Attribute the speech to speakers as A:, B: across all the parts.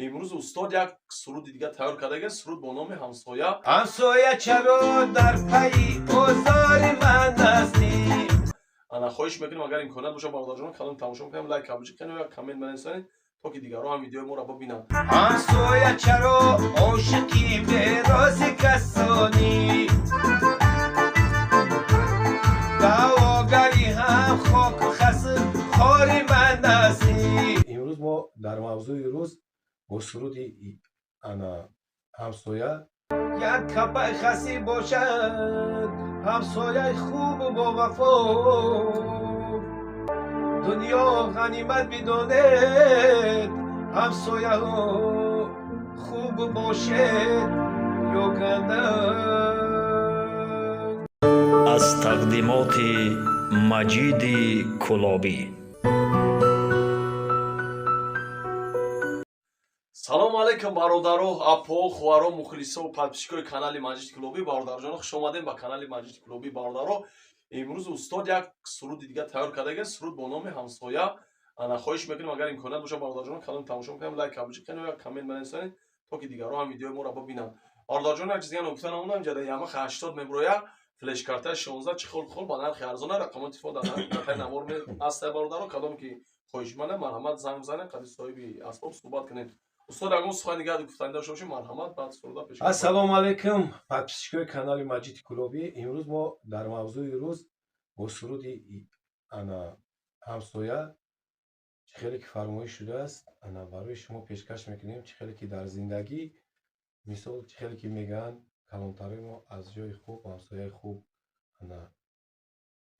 A: Имрӯз устод як суруди дига тайёр кардаги, суруд бо номи «Ҳамсоя».
B: Ҳамсоя, чаро дар пайи озори ман ҳастӣ?
A: Ана, хоҳиш мекунем, агар имконият боша, бародарҷонон, калом тамошо мекунем, лайк кабуҷи кунем ва коммент менависонед, то ки дигарон ҳам видеои моро бибинанд.
B: Ҳамсоя, чаро ошиқи мероси касонӣ? Даъвогари ҳам хоку хасм хори ман ҳастӣ.
C: Имрӯз мо дар мавзӯи рӯз бо суруди ана «Ҳамсоя».
B: Як капаи хасӣ бошад, ҳамсояи хубу бовафо, дунё ғанимат бидонед, ҳамсояҳо, хуб бошед ё ганда.
D: Аз тақдимоти Маҷиди Кулобӣ.
A: Салому алайкум, бародаро, апо, хоҳаро, мухлисо, подписчикои канали Маҷиди Кулобӣ. Бародарҷоно, хуш омадем ба канали Маҷиди Кулобӣ. Бародаро, имрӯз устод як суруди дига тайёр кардаги, суруд бо номи «Ҳамсоя». Ана, хоҳиш мекунем, агар имконият боша, бародарҷонон, калом тамошо мекунем, лайк кабуҷи кунем ва коммент менависонед, то ки дигарон ҳам видеои моро бибинанд. Бародарҷон, як чиз дига ногуфта намонам: инҷа Ямаха 80 меброя, флешкартаи 16, чехол хол, ба нархи арзона. Рақамоти телефон дар нафари навор ҳаста. Бародаро, кадом ки хоҳишманда, марҳамат, занг бизанед, қади соҳиби асбоб суҳбат кунед. Устод, ягон сухани дигар гуфтани дошта бошед, марҳамат, баъд суруда пеш.
C: Ассалому алайкум, подписчикои канали Маҷиди Кулобӣ. Имрӯз мо дар мавзӯи рӯз бо суруди ана «Ҳамсоя», чӣ хеле ки фармоиш шудааст, ана барои шумо пешкаш мекунем. Чӣ хеле ки дар зиндагӣ, мисол, чӣ хеле ки мегӯянд калонтарои мо, аз ҷои хуб ҳамсояи хуб ана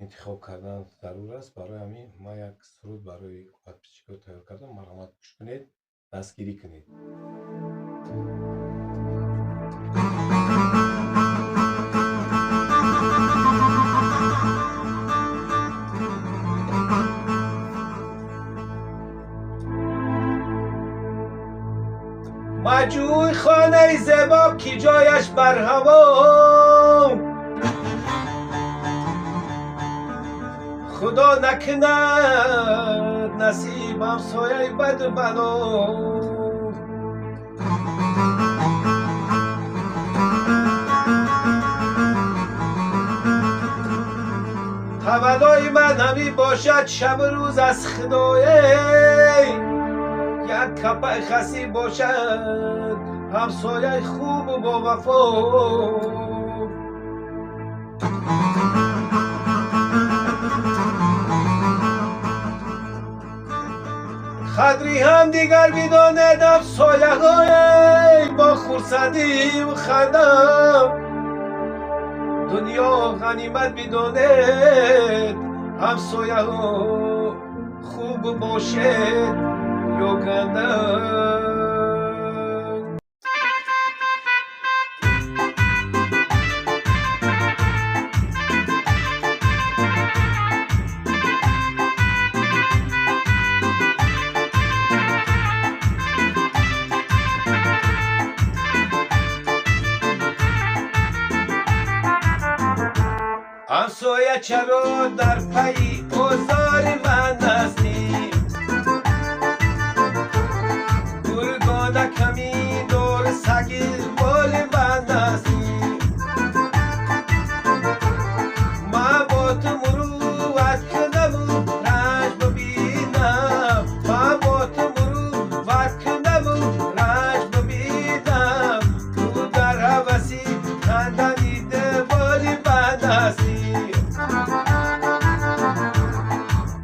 C: интихоб кардан зарур аст. Барои ҳамин ман як суруд барои подписчикҳо тайёр кардам. Марҳамат, гӯш кунед, дастгирӣ кунед.
B: Маҷӯй хонаи зебо, ки ҷояш бар ҳаво, худо накунад насиб ҳамсояи баду бало. Таваллои ман ҳамин бошад, шабу рӯз аз худое, як капаи хасӣ бошад, ҳамсояи хубу бовафо. Қадри ҳамдигар бидонед, ҳамсояҳое, бо хурсандию хандам, дунё ғанимат бидонед, ҳамсояҳо, хуб бошед ё ганда. Ҳамсоя, чаро дар пайи озори ман ҳастӣ? Гургона ками дор, саги моли ман ҳастӣ. Ман бо ту мурувват кунаму ранҷ бибинам, ман бо ту мурувват кунаму ранҷ бибинам, ту дар ҳаваси хандани девори ман ҳастӣ,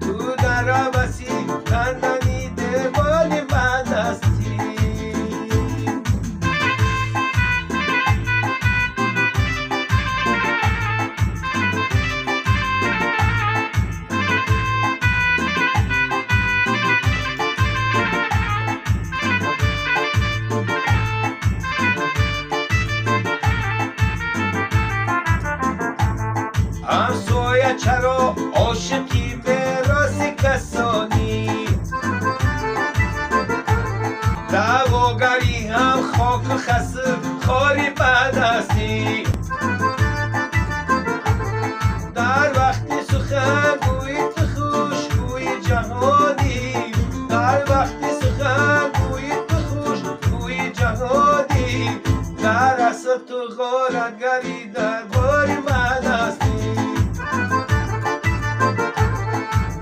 B: ту дар ҳаваси хандани девори ман ҳастӣ. Ҳамсоя, чаро ошиқи мероси касонӣ? Даъвогари ҳам хоку хасм хори бад ҳастӣ. Дар вақти сухан гӯи ту хушбӯи ҷаҳонӣ, дар вақти сухан гӯи ту. ту ғоратгари дарбори ман ҳастӣ.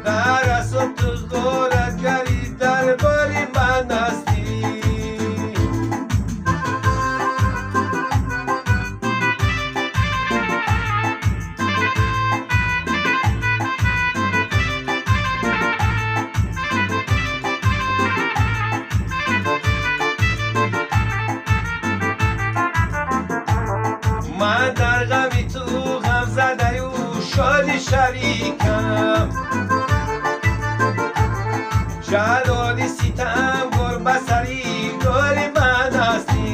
B: Дар асл ту ғоратгари дарбори ман ҳастӣ. Ман дар ғами ту ғамзадаю шоди шарикам. Ҷалоли ситам гурбасари гули ман ҳастӣ.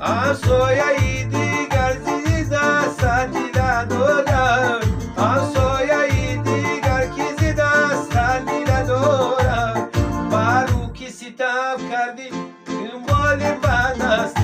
B: Ҳамсояи дигар зи дастат дила дорам. Ҳамсояи дигар ки зи дастат дила дорам. Бар ӯ ки ситам кардӣ, моли ман ҳастӣ.